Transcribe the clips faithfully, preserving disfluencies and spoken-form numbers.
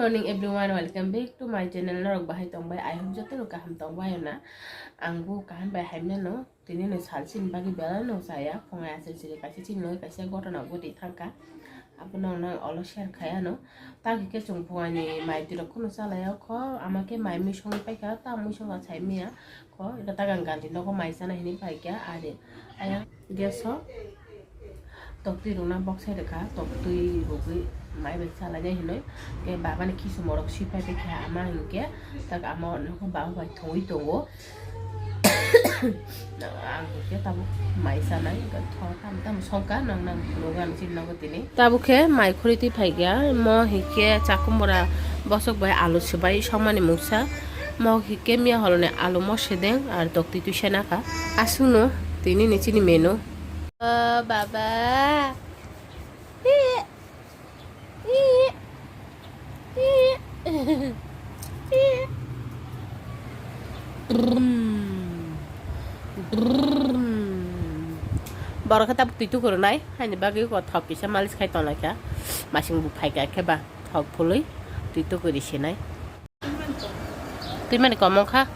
Morning everyone, welcome back to my channel. Norok bahai tongbai, I hope joto no kaham tongbai na. Ang bo kaham bai hai mano. Tini no sal chini bagwi belai no chaya. Phungai aswk chiri kaisa chini logi kaisa gotona goti thangkha. Abo no nang olo share khai ano. Ta khe chwng phungai ni mai twi rok kunu chalai o kho. Ama khe mai mui songwi paikha, ta mui songkha sai miya kho. Ita ta gang ganti nogo mai chana hini paikha ari. Ayang gas o. Toktwi rwna boksa rwkha, toktwi rwgwi mai bai chalainai hinwi. Khe babani khisu morok swi pai khe ama hinkhe tak ama nokho baba bai thongwi tongo. Ang hinkhe tabuk mai chanai, hinkhe thor tam tam songkha, nang nang phunukgo ang chini nogo tini. Tabuk khe mai khurui twi phaikha, mo hinkhe chakhumora bosok bai alu swbai songmani mungsa. Mo hinkhe miya holoni alu mo sedeng ar toktwi twi sanakha. Aswkno tini ni chini menu. O baba. Hi. Hi. Hi. Hi. Brum. Brum. Borok khe tabuk twi tukur nai, haini bagwi kok thok kisa malis khai tonglai kha. Masing bo phai kha khe ba thok phului twi tukur ri sinai. Twi mani komong kha.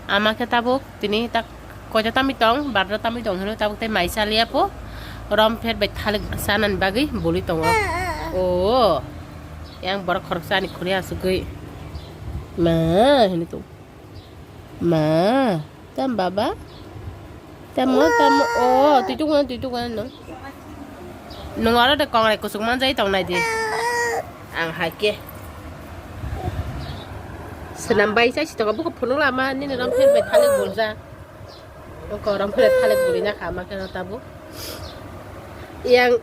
Ama khe tabuk tini tak koita tamwi tong, barta tamwi tong hino tabuk tei mai chaliya po. Rom pher bai thalik chanani bagwi boli tongo. O, yang borok khoroksa ani khuri asugwi. Ma, hini tong. Ma, tam baba. Tamo, tamo. O, twi tuku, twi tuku no. Nung aro de kongrai kusuk manjai tong nai di. Ang hai khe. Senam bai chai sitoko buko phunuk lama nini rom pher bai thalik bulja. Ko rom pher thalik buli na kha ma khe no tabuk. Yang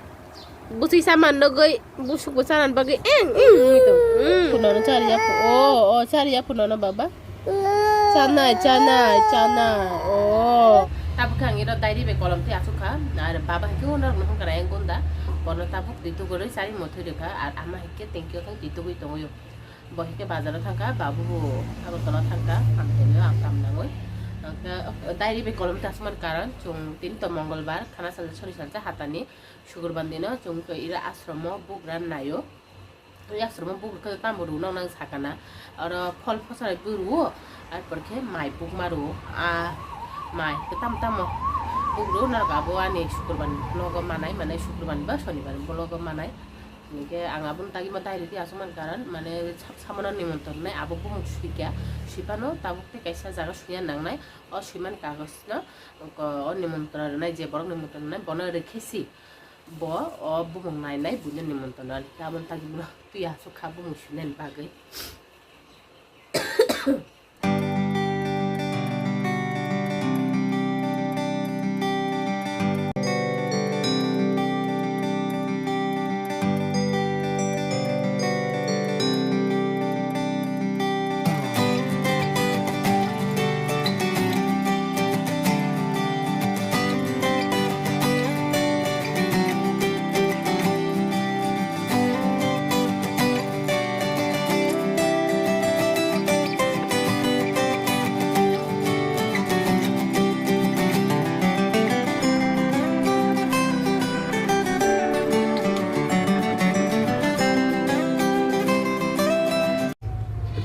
busi saman nogoi busuk bo chanan bagwi eng eng ui tong. Punono chariya phu-, o, o, chariya punono baba. Chanai, chanai, chanai. O. Tabuk khe ang iro diary bai kolom twi asuk kha. Ar baba hai khe uno rok no hwn kana yang gunda. Bono tabuk twi tugurwi chari mo thwi rwkha. Ar ama hai khe tengkio thang twi tugui tongwi. Bo hai khe bazaro thangkha, babu bo Agartala thangkha. Hamtengyo ang kam nangwi. Ang khe diary bai kolom twi asuk man karon chwng tini to Mongolbar, khana salsa, sori salsa, hatani. Sukurban dino chwng khe ira ashromo bugra naio. Ashromo bugra khe tamo rw nang nang sakana. Oro phol phosarai bw rw, arpor khe mai bukma rw. A mai khe tamo tamo buk rw, norok abo ani sukurban vlog o manai, mane sukurban ba sonibar vlog o manai. Hinkhe ang aboni tagwi ma diary twi asuk man karon, mane sab samono nimantron nai abo bumung swikha, swipano tabuk tei kaisa jaga swiya nangnai. O swimani kagoj no o nimantron rwnai, je borok nimantron rwnai bono rwkhe si. Bo o bumung nai nai buino nimantron rw, aboni tagwi bono twi asuk kha bumung swinani bagwi.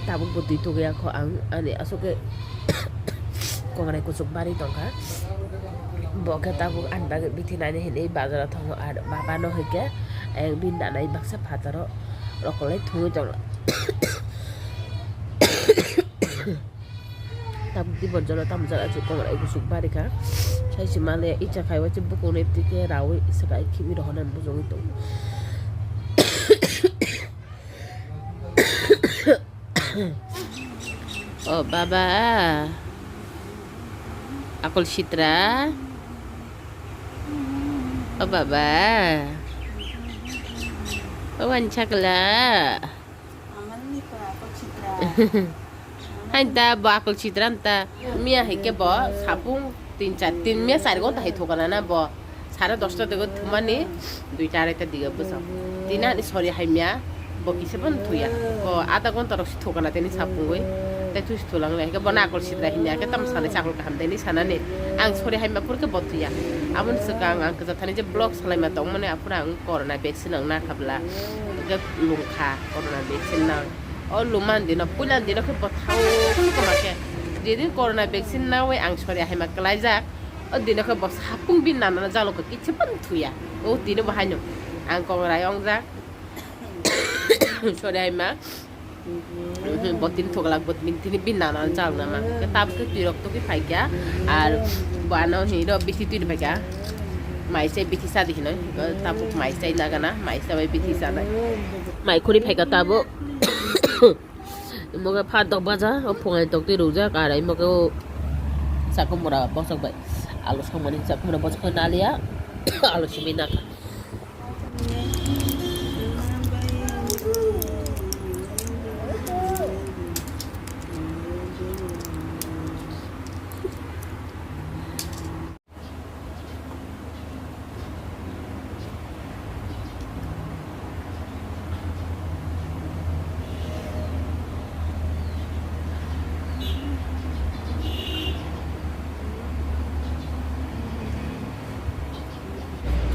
Tabuk bo twi tugwi ya kho ang ani aswk khe kongrai kuchuk bari tongkha. Bo khe tabuk ani bagwi bithi nani hinwi bazaro thango, ar baba no hwnkhe ayang bini nanai baksa phataro rokolai thungwi tongo. Tabuk di borjolo tamo jala chu kongrai kuchuk bari kha. Sai se male icha khai wache bukung ni tike rawi swkai khibi rohornani bujogwi tongo. O baba. Akol sitra. O baba. O wani chakla. Hai da bo akol sitra ta. Miya hai ke bo sapung tin char, tin miya char gonta hai thokana na bo. Sare dosta dego thumani, duita araita diga bwsang. Tini ani sori hai miya, bo kisa phano thuya. Bo adha gonta rok se thokana tini sapungwi. Tai thusi thulang le, hai ke bo na akol sitra hinya ke tam sanai chakol kaham tini sanani. Ang sori hai ma pur ke bo thuya. Aboni swkang ang kwchak thani je vlog salai ma tong mani aphuru ang corona vaccine ang na khabla. Lungkha corona vaccine nang. O luman dino, puilan dino khe bo thao koma khe. Jedin corona vaccine nawi ang sori haima klaijak. O dino khe bo sapung bin nanana jalo khe kichibon thuya. O dino bo haino ang kongrai ongjak. Sori haima. Botin thoglak, botin tini bin nana chal nama. Ke tab ke twi rok to ki phaikya. Ar bo ano hi ro bithi twi phaikya. Mai se bithi sadi hino. Tabuk mai se nagana, mai se bai bithi sana. Mai khuri phaikya tabuk. Imoke phat dok baja, o phungai tok twi rujak, ar imoke o chakumura bosok bai. Alu songmani chakumura bosok bai nalia. Alu simi naka.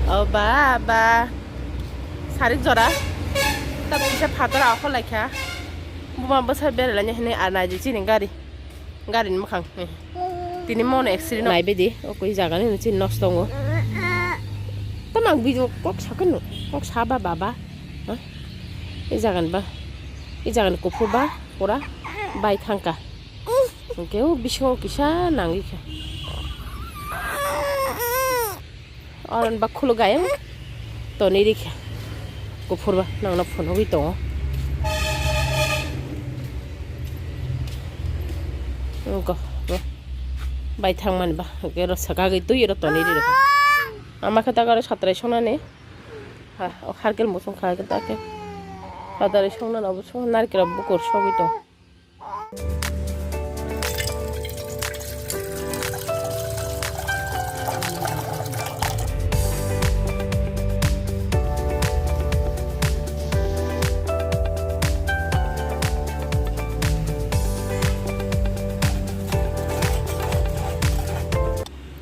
O ba, ba. Sarik jora. Tabuk kisa phatar aho laikha. Buma bwsa beralaini hinwi ar naidi chini gari. Gari ni mwkhang. Tini mono accident nai bedi. O koi jaga ni chini nosto tongo. Tamo ang video kok sakano. Kok saba baba. Ha? E jaga ni ba. E jaga ni kuphur ba. Pura. Bai thangka. Hwnkhe o bisingo kisa nangwi kha. Oron ba khuluk ayang toni rikha. Kuphur ba nangno phunugwi tongo. Wngkha, bai thangmani ba, hwnkhe oro swkagwi twi oro toni ririkha. Ama khe tak aro satrai sonani. Ha, o harkel musung kha khe tak khe. Satrai songnani obo song narikra bukur sogwi tong.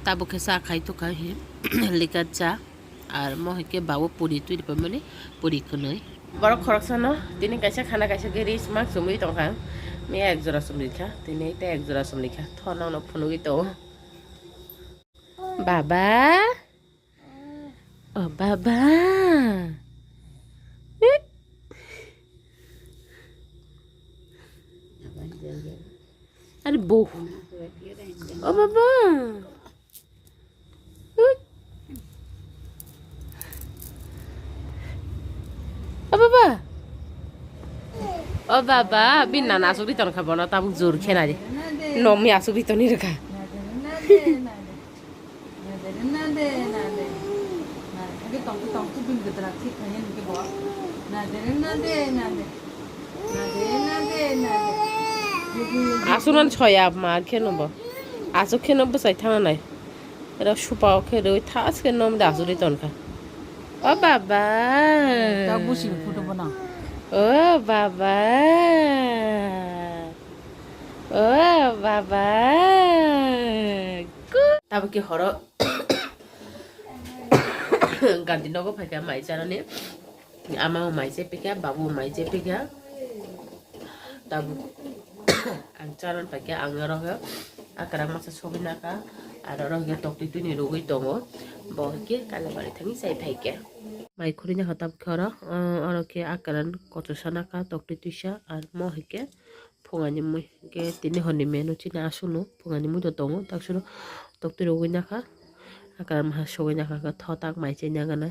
Tabuk khe cha khai tukha hi likat cha. Ar mo hai khe babu puri twi rwphaimani puri kwnwi. Borok khoroksano tini kaisa khana kaisa khe ri smak chumui tongkha. Miya ek jora chumui kha, tini tei ek jora chumui kha. Thono no phunugwi tongo. Baba. O baba. Are bo. O baba. Ui. O baba. O baba, bin nana asuk di ton kha bono tabuk jur khe nai. Nomi asuk di ton ni rwkha. Asunan soya ma kheno bo. Asuk kheno bwsai thana nai. Era supa o khe roi thas khe nom da asuri ton kha. O baba. Ta busi photo bana. O baba. O baba. Tabuk khe horo Gandhi nogo phaikha mai chanani. Ama o mai chepikha, babu o mai chepikha. Tabuk ang chanan phaikha, ang oro khe akwrang masa sogwi nakha, aro oro khe toktwi twini rwgwi tongo. Bo khe Kalabari thangwi chai phaikha. Mai khurui nakha tabuk khe oro, oro khe akwrang kochwsa nakha, toktwi twisa, ar mo hai khe phungani mui. Hwnkhe tini horni menu chini aswkno phungani mui rok tongo, taksano toktwi rwgwi nakha. Akwrang masa sogwi nakha, thotak mai chai nagana.